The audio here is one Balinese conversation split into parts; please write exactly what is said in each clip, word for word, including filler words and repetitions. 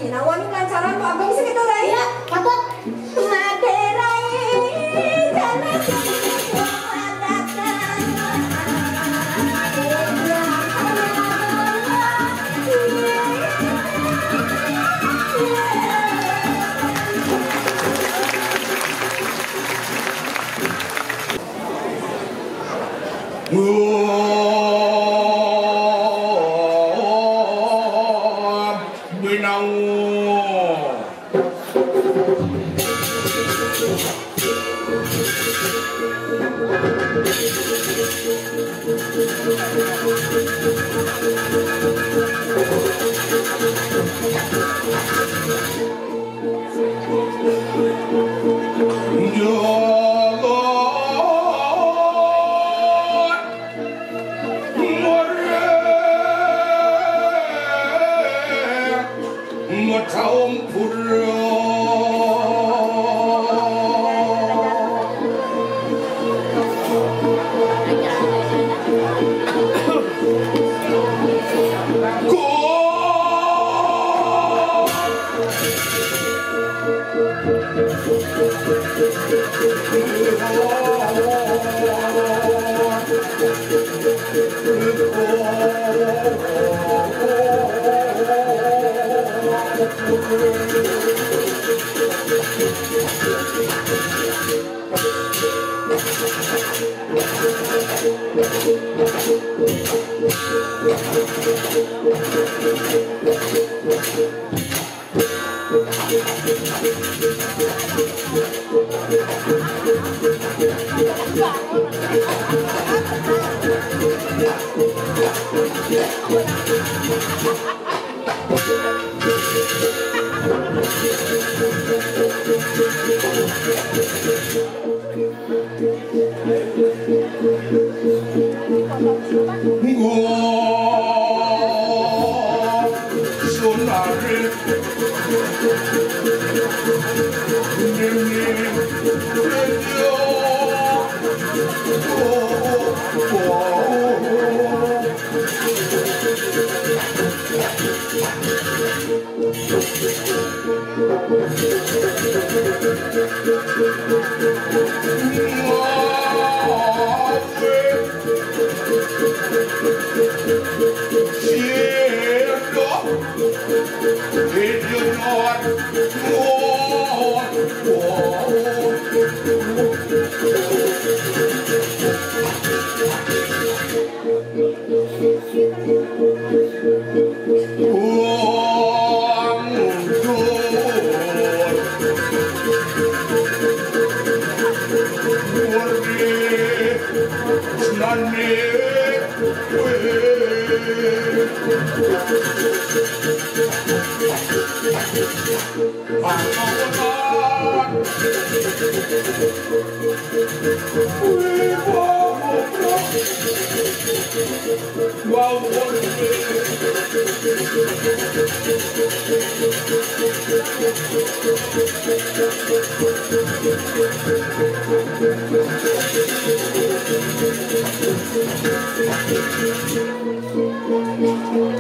Nah, wani lancaran Pak Agung segitu, Rai. Iya, patut. Madé, Rai, jalan.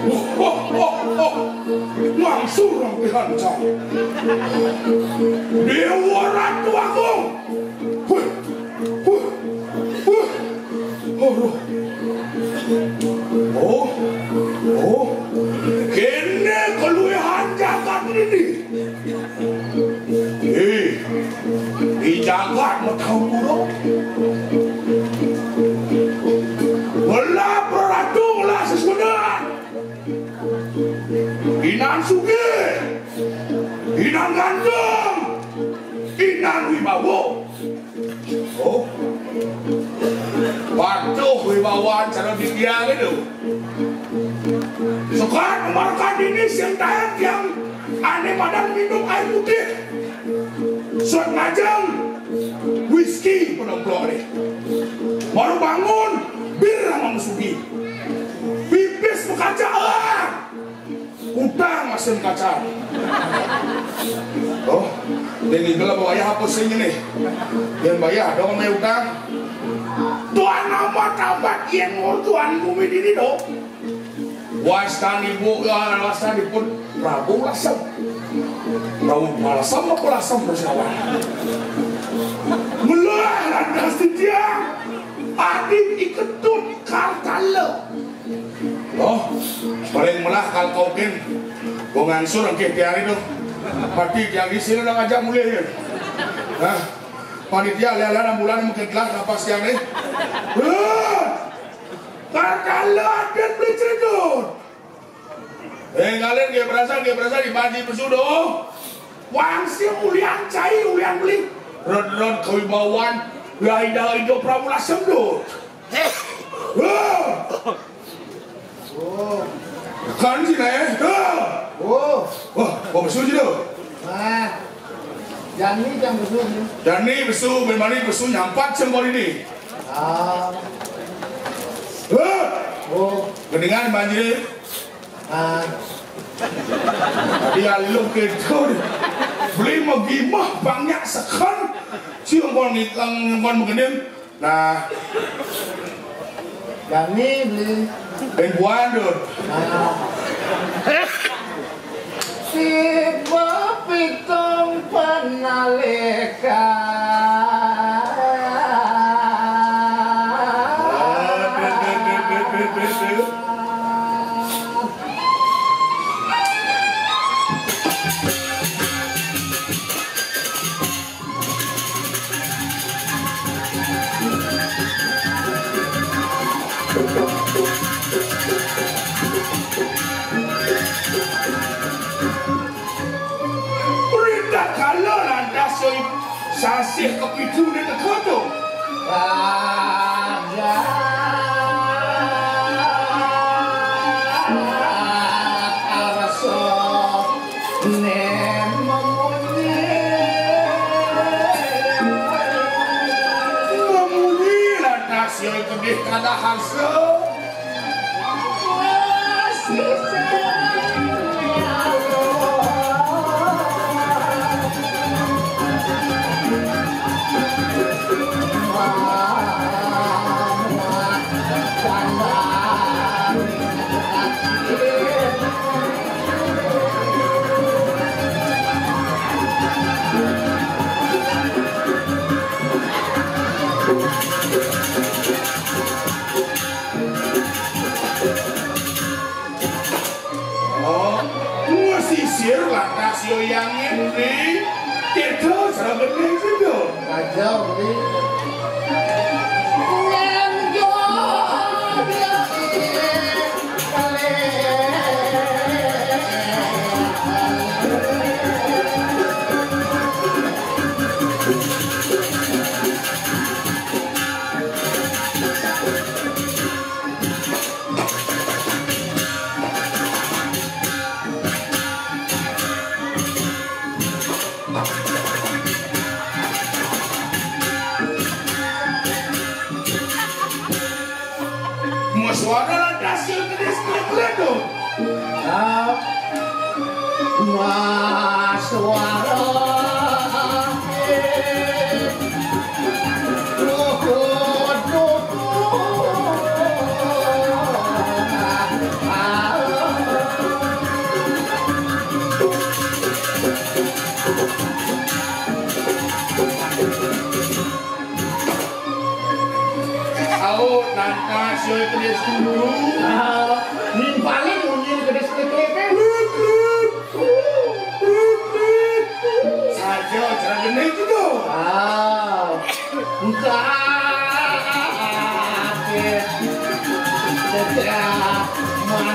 Wah, wah, wah, wah. Langsung rampihan cang. Dewa Ratu Agung. Huh, huh, huh. Aduh. Oh, oh. Kéné kaluwihan jagat ini. Eh, di jagat mah tau buruh. Belah beratu lah sesudah. Inan sugih, inan ganteng, inan wibawa. Oh, patuh wibawa cara didiang itu. Sekat markan ini sing tayang yang ané madan minum air putih. Suat ngajeng whisky penomplok deh. Baru bangun, bir sama mesubi. Pipis makaca, ah! Utang masih kaca. Oh, ini gelap bayar apa sih ini? Yang bayar dong nih utang. Tuan amat amat yang ngor tuan bumi dini dong. Wastan ibu, ya, wastan ipun Prabu Lasem. Tau malasem apa lasem, Mas Kawan? Melah lantas titiang. Adim iketut kartala. Oh, paling melah kal kaukin. Gua ngangsur engkeh tiang itu. Pati tiang di sini udah ngajak mulih ya. Nah, panitia leh-leh bulan mungkin telah napas tiang nih. Hah! Kartala adat beli ceritut. Eh, kalian gak berasa, gak berasa di Panji Pesu doh. Wangsim ulian cai, ulian beli. Ron-ron kewibawaan. Laida Indo Prabu Lasem doh. Wah. Oh. Kan sih, eh. Wah. Oh. Wah, kok Pesu sih doh? Nah. Jani jang Pesu nih. Jani Pesu, ben mani Pesu nyampat sih kali ini. Ah. Hah? Oh. Mendingan banjir. Ah. Dia lu gitu. Beli mau gimah banyak sekon. Si ngkon ngikang ngkon menggending. Nah. Jani beli. Ben buandut. Ah. Tiba pitung penalika. Perintah kala lantas soi sasih kepitu ni teka tu. Raja arsa ne memunyi. Memunyi lantas soi kedih kada harsa. Oh, pesisir lantas yo yang ngendi? Kita seragam itu. Aja, Bli. Muswara lantas sing kenis keledo. Ah, muswara. Au, nanta sioi kedis dulu. Ah, nimpalin munyi kedis klik-klik. Saja cara gede gitu. Ah, buka. Mana?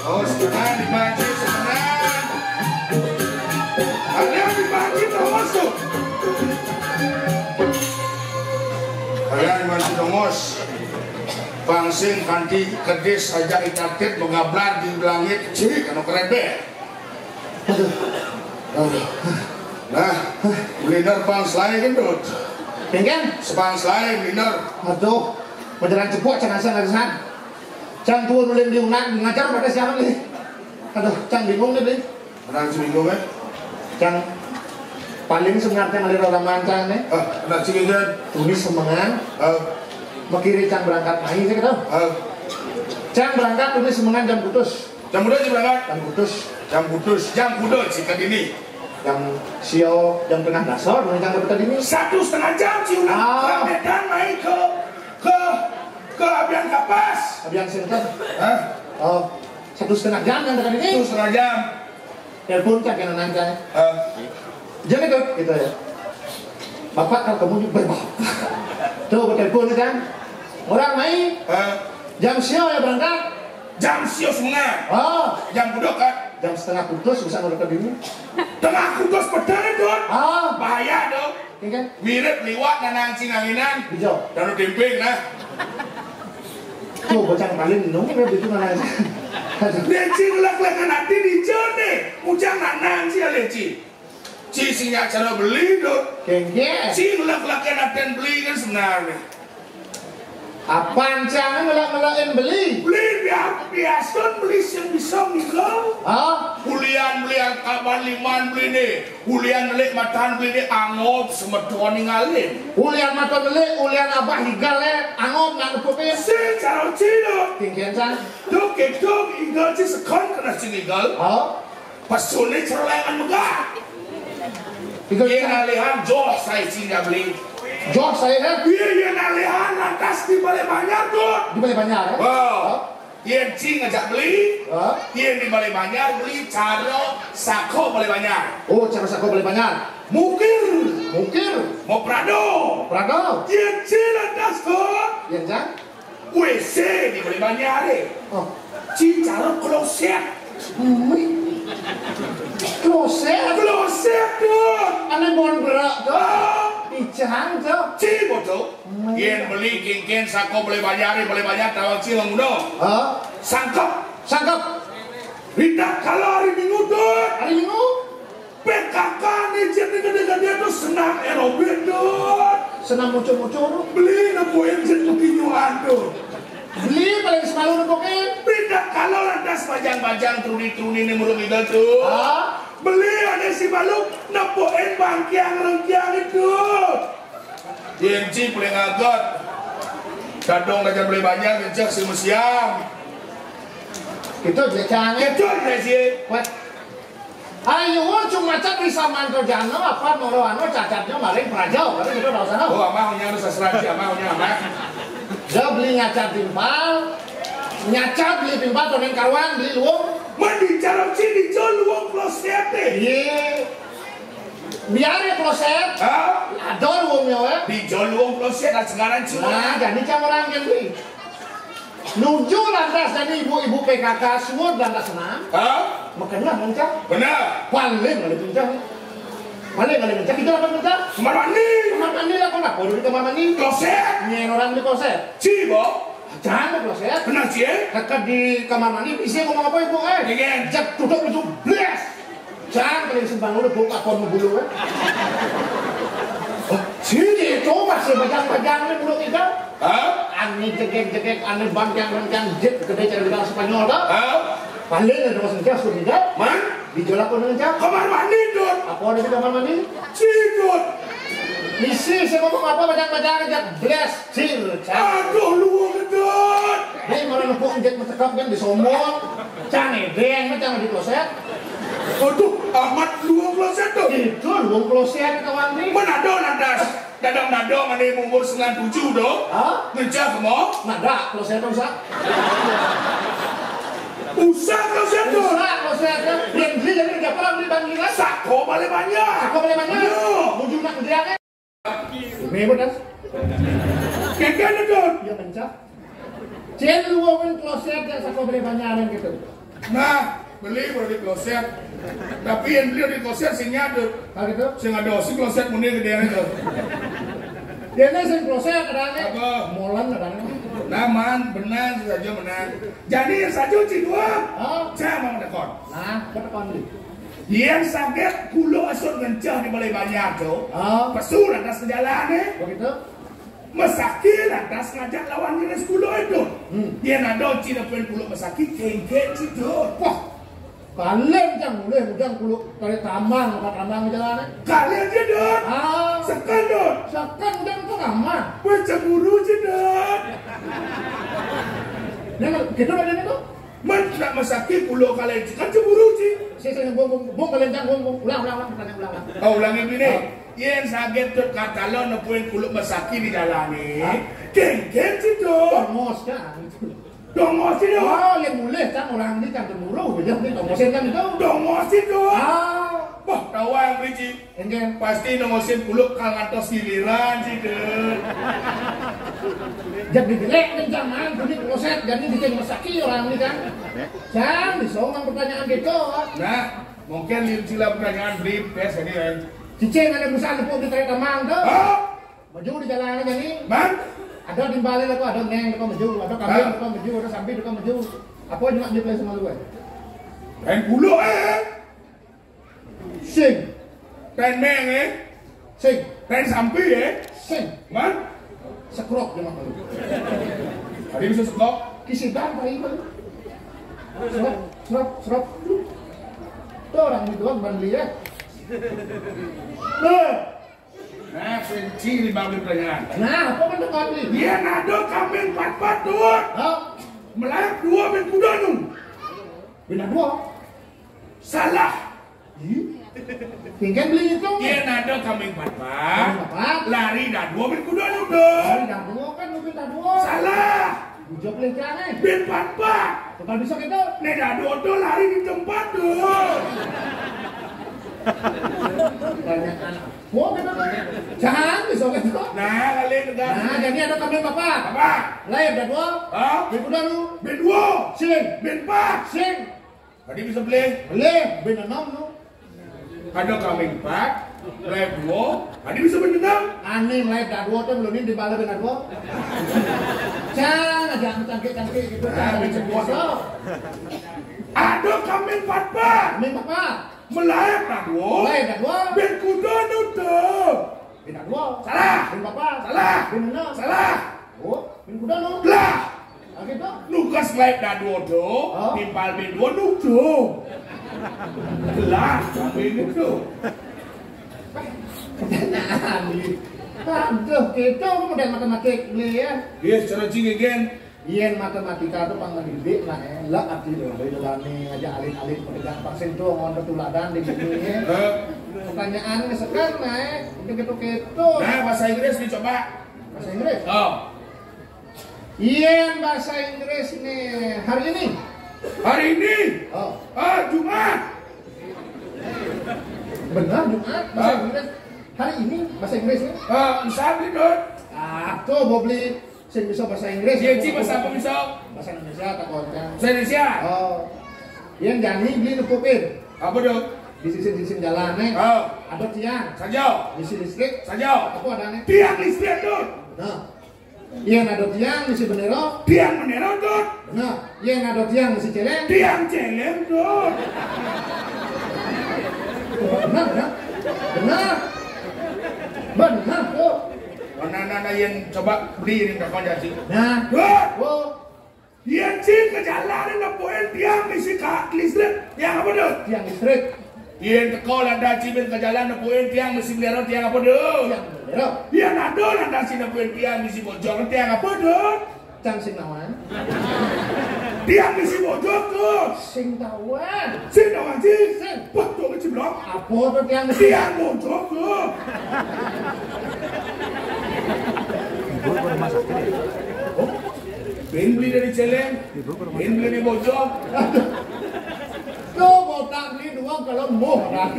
Oh, sebenarnya dibanci, sebenarnya. Ada yang dibanci, terus tuh. Ada yang dibanci, terus. Bang sing kanti kedis aja itatit mengablan di langit, cik, anu kerebeh. Aduh. Aduh. Nah, bener pang selai gendut. Pinggan? Sepang selai bener. Aduh, beneran cepuk, cang asal arisan. Cang tuun ulin di unak, ngajar pada siapa nih? Aduh, cang bingung nih, Bli. Beneran sih bingung, eh? Cang paling sebenarnya ngalir orang mancang nih. Ah, kena cing kan? Tunis semengan. Ah. Makiri cang berangkat main sih gitu. Ah. Cang berangkat tunis semengan jam putus. Jam putus sih berangkat? Jam putus. Jam putus. Jam putus sih kan ini. Jam sio, jam tengah dasar, mana jam dapat tadi ini? Satu setengah jam sih udah. Ah. Ke Medan main ke, ke, ke Abian Kapas. Abian Sinten? Hah? Oh, satu setengah jam yang tadi ini? Satu setengah jam. Telepon kan kena nanya. Ah. Jadi tuh, gitu ya. Bapak kalau kamu juga berbapak. Tuh, telepon kan. Orang main. Ah. Jam sio ya berangkat. Jam sio setengah. Oh. Jam budok kan? Jam setengah putus, bisa nurut ke diri. Tengah putus pedal itu. Ah. Bahaya dong. Iya kan? Mirip liwat nanang cing anginan. Hijau. Danu dimping nah. Tuh, bocah paling nunggu itu nanang. Dia cing lek-lek nanti di jone. Ujang nanang sih ya leci. Ci sing nyak cara beli tuh. Kengke. Cing lek-lek nanti beli kan sebenarnya. Apaan cang ngelak-ngelakin beli? Beli biar biasun beli sing bisa ngigal. Hah? Ulian beli angkapan liman beli nih. Ulian nelik matan beli nih angob semeton ningalin. Ulian matan nelik, ulian abah higal eh, angob nggak nepupin. Sing caro ciluk. Kengke cang. Duk kengke duk igal ci sekon kena sing igal. Hah? Pesune celengan megah. Itu yén alihan joh saé sing beli. Joh saé kan? Iya, yén alihan lantas di Balé Banjar tuh. Di Balé Banjar ya? Wah. Yén cing ngajak beli, hah? Yén di Balé Banjar beli cara sako Balé Banjar. Oh, cara sako Balé Banjar. Mukir. Mukir. Mau Prado. Prado. Yén cing lantas tuh. Yén cang? W C di Balé Banjar é. Oh. Ci cara kloset. Mui. Kloset? Kloset tuh. Ané bon berak tuh. Ah. Icang tuh. Ci bodoh. Mui. Yén beli kengken sako Balé Banjar é, Balé Banjar tawang ci lamun. Hah? Sangkep. Sangkep. Rita kalau hari Minggu tuh. Hari Minggu? P K K né jén gedé-gedé tuh senam aerobik tuh. Senam mucur-mucur. Beli nepuin jén kekinyuan tuh. Beli paling semalu nepukin. Pindah kalau lantas bajang-bajang truni-truni né murung itu tuh. Hah? Beli ada si malu nepuin bangkiang rengkiang itu. Yén ci paling agot. Kadung aja beli banyak, ngecek si musiam. Itu dia cang. Itu dia sih. Wah. Ayo, cuma macan bisa manto jano apa moro ano cacatnya maling perajau, tapi kita nggak usah. Oh, amah nya harus asuransi, amah nya amah. Dia beli nyacat timpal, nyacat beli timpal, tonen karuan, beli luung. Mandi cara ci di jol luung kloset deh. Iya. Biar ya kloset. Hah? Ada luungnya, weh. Di jol luung kloset, ada sekarang cuma. Nah, jadi cang orang yang beli. Nuju lantas jadi ibu-ibu P K K suud lantas senam. Hah? Makanya mencak. Benar. Paling kali mencak. Paling kali mencak, kita apa mencak? Kamar mandi. Kamar mandi lah, kenapa? Di kamar mandi. Kloset. Nyen orang di kloset. Cibo. Jangan di kloset. Benar, Ci, eh? Kakak di kamar mandi, isi ngomong apa ibu, eh? Iya. Jak tutup itu, blés. Cang, paling simpang udah buka pon bulu kan. Oh, sini itu masih bajang-bajang nih bulu kita. Hah? Ane jegek-jegek, ane bangkang-bangkang, jet gede cara bilang Spanyol tuh. Hah? Paling ada masuk jas tuh tidak. Man? Di jolak kono, Cang? Kamar mandi, Dut. Apa ada di kamar mandi? Cidut. Misi, saya ngomong apa, bajang-bajang aja. Blas, cil, Cang. Aduh, luwung, Dut. Hei, malah nepuk, injek, metekap, kan, disombong. Cang, edeng, Cang, di kloset. Aduh, amat luwung kloset, Dut. Itu luwung kloset, kawan, nih. Mana ada lantas? Dadang-dadang ada yang umur sembilan tujuh, Dut. Hah? Ngencah, kemo? Nada, kloset, usah. Usah kloset, Dut. Usah kloset, kan? Yang beli, yang beli, apa, beli bangkiran? Sako balik banyak. Sako balik banyak? Iya. Bujur nak dia, kan? Ini, Bos. Kagak ada, Dut. Ya, mencak. Cen lu wong kloset ya, sako beli banyak, gitu. Nah, beli berarti kloset. Tapi yang beli di kloset sing nyadut. Ah, gitu? Sing ada si kloset muni gedenya itu. Dia ini sing kloset ada nih. Apa? Molan ada nih. Nah, man, benar saja, benar. Jadi yang satu si dua. Oh. Saya mau menekon. Nah, menekon nih. Yang sakit kulo asut ngencah di Balai Banjar, Cok. Oh. Pesu lantas ke jalan, eh. Begitu. Mesaki lantas ngajak lawan ngiris kulo itu. Hmm. Yang ada cina pun kulo mesaki kengkeng situ. Wah. Kalian, Cang, mulai, Cang, kulo tarik tambang, apa tambang di jalan, eh. Kalian aja, Dut. Ah. Sekan, Dut. Sekan, Cang, itu aman. Weh, cemburu aja, Dut. Nah, gitu aja itu. Man, nak mesaki kulo kalian kan cemburu, Ci. Saya, saya, bong, bong, bong, kalian, Cang, bong, bong. Ulang, ulang, ulang, pertanyaan ulang, ulang. Oh, ulang ini nih. Ah. Yen saget Dut Katalo nepuin kulo mesaki di jalan nih. Ah. Kengkeng situ. Bongos, Cang. Dongos itu. Oh, yang mulai, Cang, orang ini, Cang, cemburu. Beda nih, dongosin kan itu. Dongos itu. Ah. Wah, tahu yang Riji. Enggak. Pasti nongosin kulo kang ngantos giliran sih, Dut. Jadi jelek kan zaman, kulit kloset, jadi bikin mesaki orang ini kan. Jangan disongong pertanyaan gitu. Nah, mungkin lincila pertanyaan brief test ini kan. Cicing ada perusahaan tepuk di tarik tamang tuh. Oh. Maju di jalan aja nih. Bang. Ada timbale aku, ada neng aku maju, ada kambing aku maju, ada sapi aku maju. Apa cuma di place sama lu, eh? Main bulu, eh. Sing. Pen meng, eh? Sing. Pen sampi, eh? Sing. Man? Sekrok dia makan. Tadi bisa sekrok? Kisidan, Pak Iman. Serap, serap, serap. Tuh orang itu kan ban lihat. Tuh. Nah, senci di bawah pertanyaan. Nah, apa kan dekat nih? Dia nado kambing empat patut. Hah? Melayang dua main kuda nu. Bina dua. Salah. Tinggal beli itu. Dia nado kambing papat. Kambing papat. Lari dadua bin kuda lu tuh. Lari dadua kan lu bin dadua. Salah. Bujok leh jangan. Bin papat. Tukar bisa kita. Nih dadua tuh lari di tempat tuh. Banyak anak. Mau kita tuh. Jangan bisa kita. Nah, kali itu kan. Nah, jadi ada kambing papat. Apa? Lahir dadua. Hah? Bin kuda lu. Bin dua. Sing. Bin empat. Sing. Tadi bisa beli. Beli, bin enam tu. Ada kambing empat, beli dua, tadi bisa bin enam. Aneh, mulai dah dua tu belum ni di bala bin dua. Cang aja cangkik-cangkik gitu. Nah, cang bin bisa. Ada kambing empat, Pak. Kambing empat. Melahir dah dua. Melahir dah dua. Bin kuda tu tu. Bin dua. Salah. Bin papat. Salah. Bin enam. Salah. Oh, bin kuda tu. Lah. Nugas laib dadua tu, timpal bin dua nutu. Lah, sampai nutu. Pertanyaan ni. Aduh, kita pun model matematik ni ya. Yes, cara cing again. Yen matematika tu pang mendidik lah, eh. Lah, arti dia, dia dah ni aja alit-alit pekerjaan pasien tu, orang bertuladan di sini, eh. Pertanyaan ni sekarang, eh. Itu gitu-gitu. Nah, bahasa Inggris ni coba. Bahasa Inggris? Oh. Yen bahasa Inggris nih hari ini. Hari ini? Oh. Ah, Jumat. Benar, Jumat. Bahasa Inggris. Hari ini bahasa Inggris nih. Ah, bisa beli, Dut. Ah, tuh mau beli sing bisa bahasa Inggris. Iya, Ci, bahasa apa bisa? Bahasa Indonesia atau kocang? Bahasa Indonesia. Oh. Yang jani beli nepupin. Apa, Dut? Di sisi-sisi jalan nih. Oh. Ada tiang. Saja. Isi listrik. Saja. Apa ada nih? Tiang listrik, Dut. Nah. Yen ada tiang ngisi bendera. Tiang bendera, Dut. Benar. Yen ada tiang ngisi celeng. Tiang celeng, Dut. Benar, benar. Benar. Benar, tuh. Mana, mana, yen coba beli ini berapa jadi? Nah. Dut. Oh. Yén cing ka jalan nepukin tiang misi ka listrik, tiang apa tuh? Tiang listrik. Yén teka lantas cing ka jalan nepukin tiang misi bendera, tiang apa tuh? Tiang bendera. Yén ada lantas cing nepukin tiang misi bojog, tiang apa tuh? Cang sing nawang. Tiang misi bojog tuh. Sing tawang. Sing tawang, cing. Sing. Wah, tuh kecil belum. Apa tuh tiang misi? Tiang bojog tuh. Ibu ke rumah sakit ya? Oh, beli dari Celeng. Ibu ke rumah sakit. Beli dari bojog. Tuh, botak beli dua kalau moh, kan?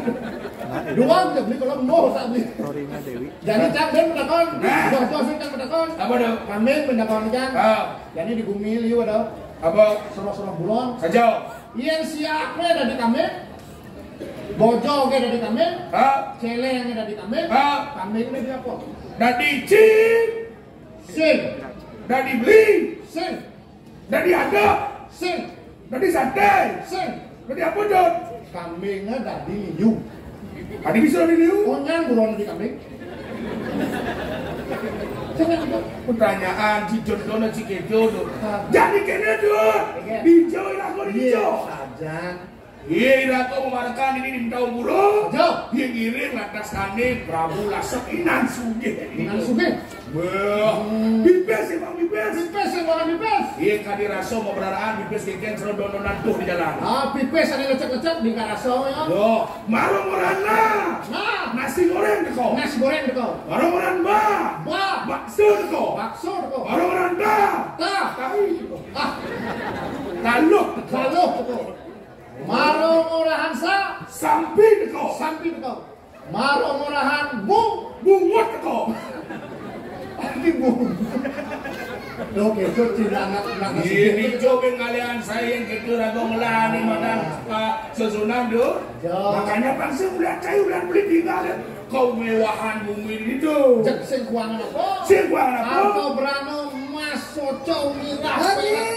Dua beli kalau moh, tak beli. Sorry-nya Dewi. Jadi, Cang, ben penakon. Nah. Joh, joh, sing Cang penakon. Apa tuh? Kambing penakon, Cang. Ah. Jadi di bumi liu ada apa? Soroh-soroh burung. Saja. Yén siapa ada di kambing? Bojog ada di kambing? Ah. Celeng ada di kambing? Ah. Kambing ada di apa? Dadi cing. Sing. Dadi beli. Sing. Dadi ada. Sing. Dadi santai. Sing. Dadi apa, Jon? Kambingnya dadi liu. Tadi bisa dadi liu? Oh, nyang buron di kambing. Sing, nyang itu. Pertanyaan si Jon Dono, si Kejo tuh. Ah. Jadi kene tuh. Iya. Di Jawa, aku di Iya, Jawa. Sajan. Iya, ira kau memarekan ini di Mentaun Pura. Jo. Iya, ngiring lantas kane Prabu Lasek Inan Sugih. Inan Sugih. Wah, Hmm. Bibes ya, Bang, Bibes. Bibes ya, Bang, Bibes. Iya, kadi rasa mau beraraan, Bibes kengken sero dononan tuh di jalan. Ah, Bibes ada lecek-lecek di karaso ya. Yo, marung orana. Nah. Nasi goreng teko. Nasi goreng teko. Marung oran ba. Ba. Bakso teko. Bakso teko. Marung oran ta. Ta. Tahi teko. Ah. Kaluh teko. Kaluh teko. Marung orahan sa. Sampi teko. Sampi teko. Marung orahan bu. Bungut teko. Ini bu. Oke, itu tidak anak, anak Ini coba ngalian saya yang gitu ragu melani makan Pak Susunan tuh. Ya. Makanya bangsa udah cair, udah beli tinggal ya. Kemewahan bumi ini tuh. Cek sing kuangan apa? Sing kuangan apa? Harta berana emas, soco, mirah. Adil,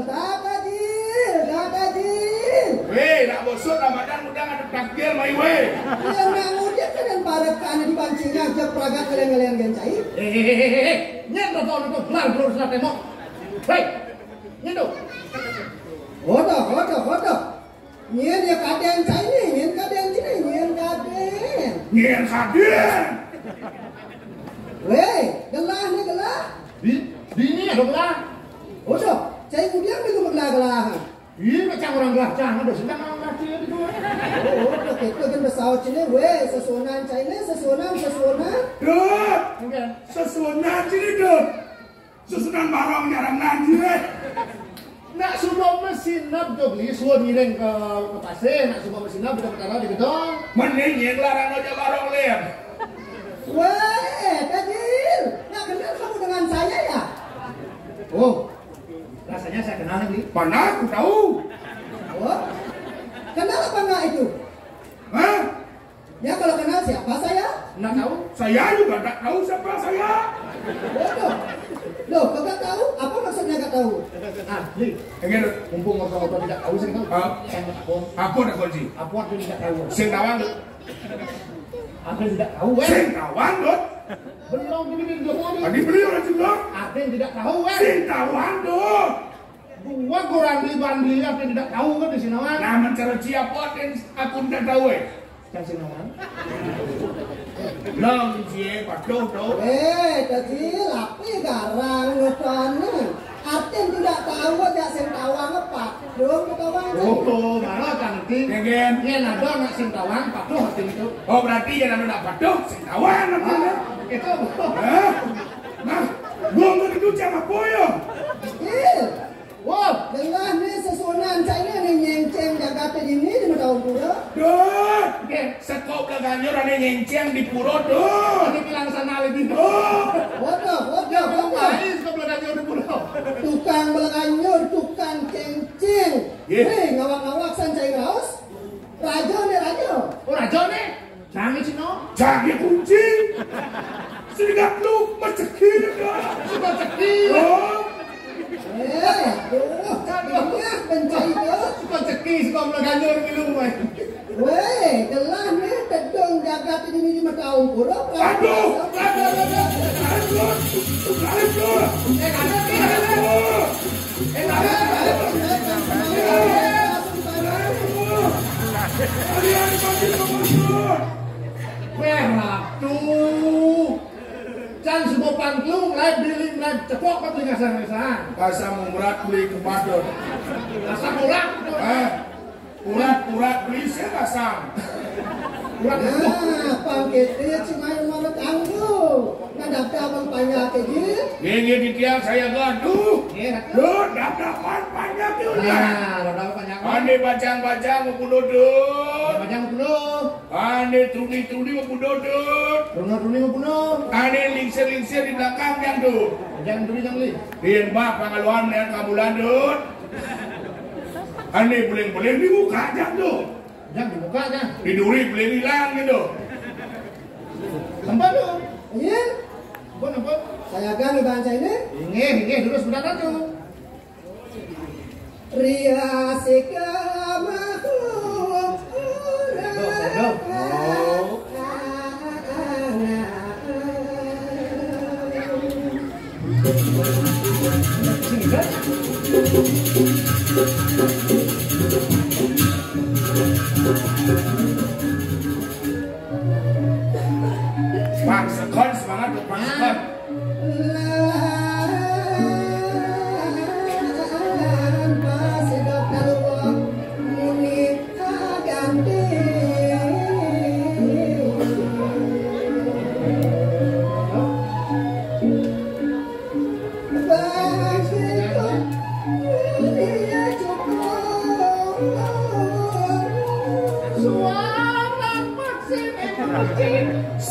dak adil, dak adil. Weh, nak bosok Ramadan udah ngadep takjil, mai weh. Iya, nak ngudik kan dan parekan di pancingan, cek pragat kalian-kalian gencai. Eh, eh, eh, eh, eh. Nyen to, to, to, gelar, gelar, gelar, tembok. Hei, nyen to. Hodo, hodo, hodo. Nyén ya kadén cai né, nyén kadén cai né, nyén kadén. Nyén kadén. Wéh, gelah né gelah. Di, di ini ada gelah. Udah, cai ngudiang belum gelah-gelah. Ih, macam orang gelah cang, ada sedang orang gelah cai itu. Oh, udah, kita kan besau cai né, wéh, sesuunan cai né, sesuunan, sesuunan. Dut. Oke. Sesuunan cai né, Dut. Susunan barong nyarangan, iya. Nak suba masineb jo beli, suba ngiring ke, ke pasir, nak suba masineb, kita perkara di gedong. Mending nyén larang aja barong lem. Weh, Tajil, nggak kenal kamu dengan saya ya? Oh, rasanya saya kenal nih. Mana aku tahu? Oh, kenal apa enggak itu? Hah? Ya, kalau kenal siapa saya? Nggak tahu. Saya juga nggak tahu siapa saya. Waduh. Loh, kagak tahu? Apa maksudnya nggak tahu? Ah, nih. Enggak. Mumpung ngobrol-ngobrol tidak tahu sih, kan? Ah. Saya nggak tahu. Apa nak kunci? Apa artinya tidak tahu? Sing tawang tuh. Apa tidak tahu, eh? Sing tawang tuh. Belum, ini belum. Tadi beli orang bilang. Apa yang tidak tahu, eh? Sing tawang tuh. Gua kurang di Bandi, apa yang tidak tahu kan di Sinawan? Nah, mencari siapa yang aku tidak tahu, eh? Cang Sinawan. Long cie patuh tu. Eh, tadi lapi garang ngetone. Artin tidak tahu aja sing tawang apa. Dong ketawa. Oh, marah kan nanti. Ya, kan? Ya, nado nak sing tawang patuh artin itu. Oh, berarti ya namanya patuh sing tawang apa? Ah, itu. Hah? Nah, gua nggak duduk sama Poyo. Iya. Wah, gelah né sesuunan cai né nyengceng jagaté dini di Mentaun Pura. Dut, oke, seko Bleganjur ané nyengceng di pura, Dut. Ini bilang sana lagi. Dut. Waduh, waduh, waduh. Mai seko Bleganjur di pura. Tukang Bleganjur, tukang cengceng. Iya. Hei, ngawak-ngawak san cai raos. Raja né, raja. Oh, raja né. Jangan sih, no. Jangan kunci. Sehingga lu mencekik, ya. Suka cekik. Oh. Eh, aduh. Aduh. Banyak mencari, tuh. Suka cekik, suka Bleganjur minum, weh. Wéh, gelah né tedung jagat ini di mata ungkura. Aduh, aduh, aduh, aduh, aduh. Eh, aduh, eh, aduh. Eh, aduh, aduh. Kalian pasti pembunuh. Wéh, Ratu. Can suba pangklung, laé bili, laé cepok, apa beli ngasang-ngasang. Asam urat beli kepadon. Asam urat. Ah. Urat-urat beli saya pasang. Urat. Nah, pangkit dia cuma yang mau tangguh. Nah, daftar abang panjak aja. Nggih, nggih, titiang saya gaduh. Nggih, Ratu. Duh, daftar panjak dia. Nah, daftar panjak. Ane bajang-bajang mau bunuh, duh. Bajang bunuh. Ane truni-truni mau bunuh, duh. Truni-truni mau bunuh. Ane lingsir-lingsir di belakang, jang, duh. Jang, duh, jang, li. Yen bah pangaluan nek kabulan, duh. Ane beling-beling dibuka jang tu. Jang dibuka jang. Di duri beling ilang gitu. Tempat tu. Iya. Ampun, ampun. Saya kan dibaca ini. Inggih, inggih, terus benar tu. Ria sika makhluk. Aduh, aduh. Oh. Pang Sekon, semangat, Pang Sekon.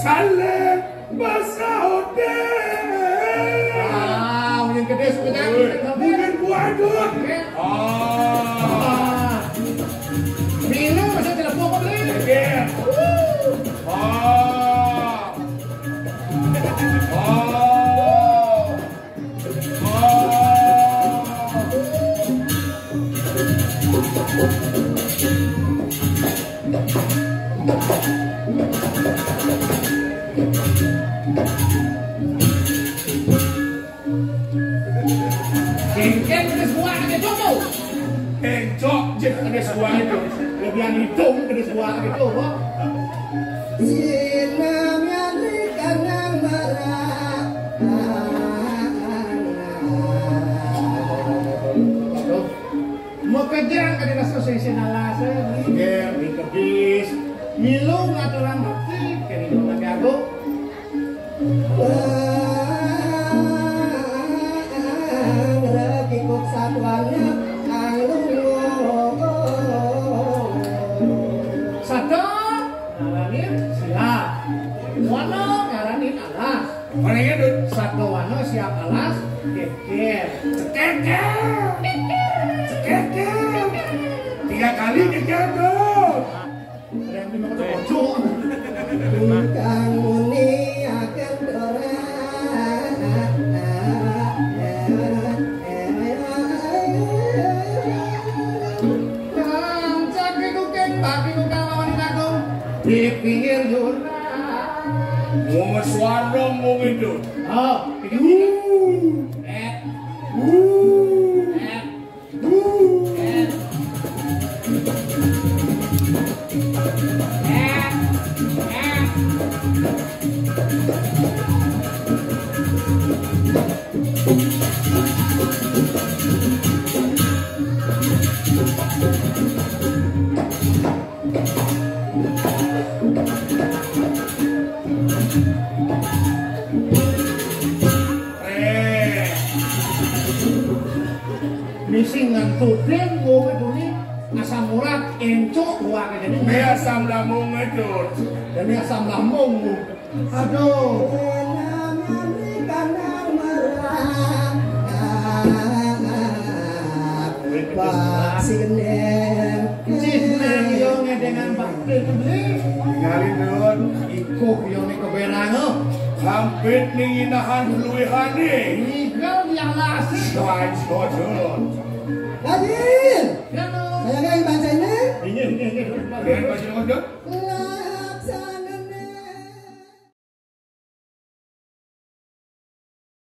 Saling masa hotel. Ah, udah gede sebenarnya. Bukan buadut. Ah. Minum masa telepon kau beli. Iya. Ah. Ah. Kengkeng kena suak kena coba. Encok je kena suak itu. Lebihan hitung kena suak itu, apa? Sinamian ikan nang merah. Makejang ka dina sesisi nalase. Nggih, mingkebis. Milu ngaturang bakti ka Ida Hyang Agung. Rekikuk satuannya kang luhur. Sada ngaranin silat. Wana ngaranin alas. Mana ya, Dut? Sadawana siap alas, geger. Cekeker. Cekeker. Tiga kali geger, Dut. Ada yang lima kata pojok. Ingkang muni akan dorang. Kancak itu keng bagi tukang lawan aku. Di pinggir jurang. Wong suara ngomong itu. Oh, pikir-pikir. Eh. Eh. Eh. Eh. Eh. Misi ngantudin kowe duni asam urat encok wae dene. Ini asam lambung itu. Dene asam lambung. Aduh. Pak Sinem. Cih nang yo ngedengan Pak Sinem. Ngalih, Dun. Ikuh yo nek keberang, oh. Hampir ning inahan luwihane. Ngigal yang lasi. Wah, jujur. Hadir. Ya, Dun. Saya kan baca ini. Nya, nya, nya, nya. Nya, baca nama ke?